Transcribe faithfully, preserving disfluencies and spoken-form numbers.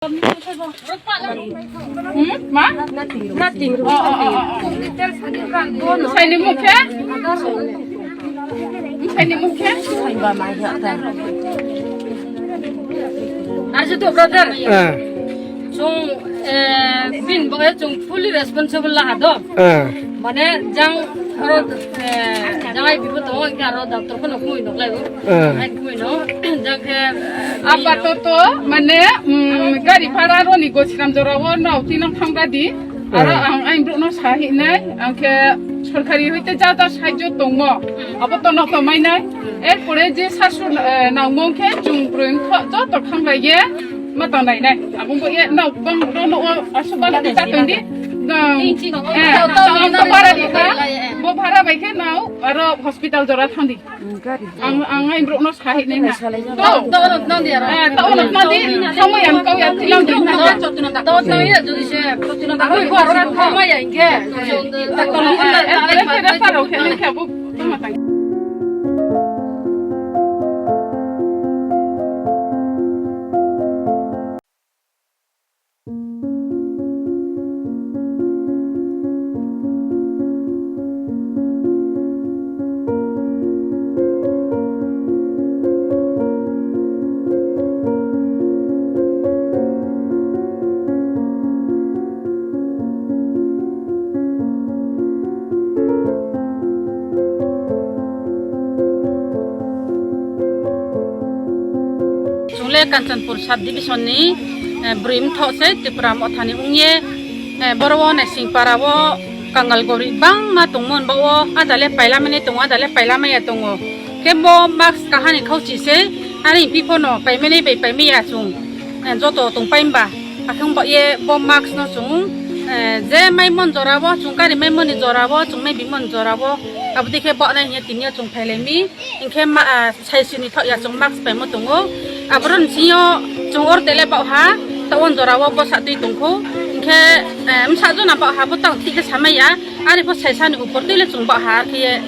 Hmm? Ma? Nothing. Oh, oh, oh, oh. Saini mukhe? Saini mukhe? Aje to brother. Ah. Chung, eh, bin bo chung fully responsible laha do. Ah. Mane jang aro, eh, jang ai bibo tongo, hwnkhe aro doctor phano khumui nok lai o. Ah. Ai khumui no, jang khe, eh, apatoto, mane, mm, gari bhara roni Gosiram jora o nao tino thangga di. Aro ah, ang, ang borok no sahi nai, ang khe sorkari hoite ja ja sahajyo tongmo, hmm, abo to no to mai nai. Hmm. Erpore je sasu, eh, nangmo khe chung broi wngkha joto thang lai ye. Ma tong nai nai. Abong bo ye nao bang ro no o asuk bang ta tong di. Nang. Eh, tong to bara di kha. Bo bara bai khe nao aro hospital jora thang di. Ang, ang ai borok no sahi nai na. To, to no tong di aro. Eh, to no tong di. Samai ang kau ya tilang di. To, to no tong ya jodi se. To no tong ya. Aro ko aro ko ma ya inge. Eh, eh, eh, eh, paro khe nang khe bo. Chungle Kanchanpur sub division ni, eh, bwrwi mthoh se Tripura mothani wngye, eh, boro o Naisingpara o Kangal gori bangma tongmon bo o adale pailamani tongo, adale pailamaya tongo. Khe bo mask kahani khauchi se, ani pipono paimani bai paimaya chung, eh, joto tongpai ba. Akhung bo ye bo mask no chung, eh, je maimon jora bo, chung kari maimoni jora bo, chung mai bimon jora bo, abodi khe bo nai hinya tini chung phailai mi. Hinkhe ma, ah, saisini thok ya chwng mask paimo tongo. Aboroni sio chwng or tele bauha, ta on jora o bwsa twi tongkho. Hinkhe, eh, msa jona bauha bo tang thik khe samaya. Ani pho saisani upor twi le chwng bauha khe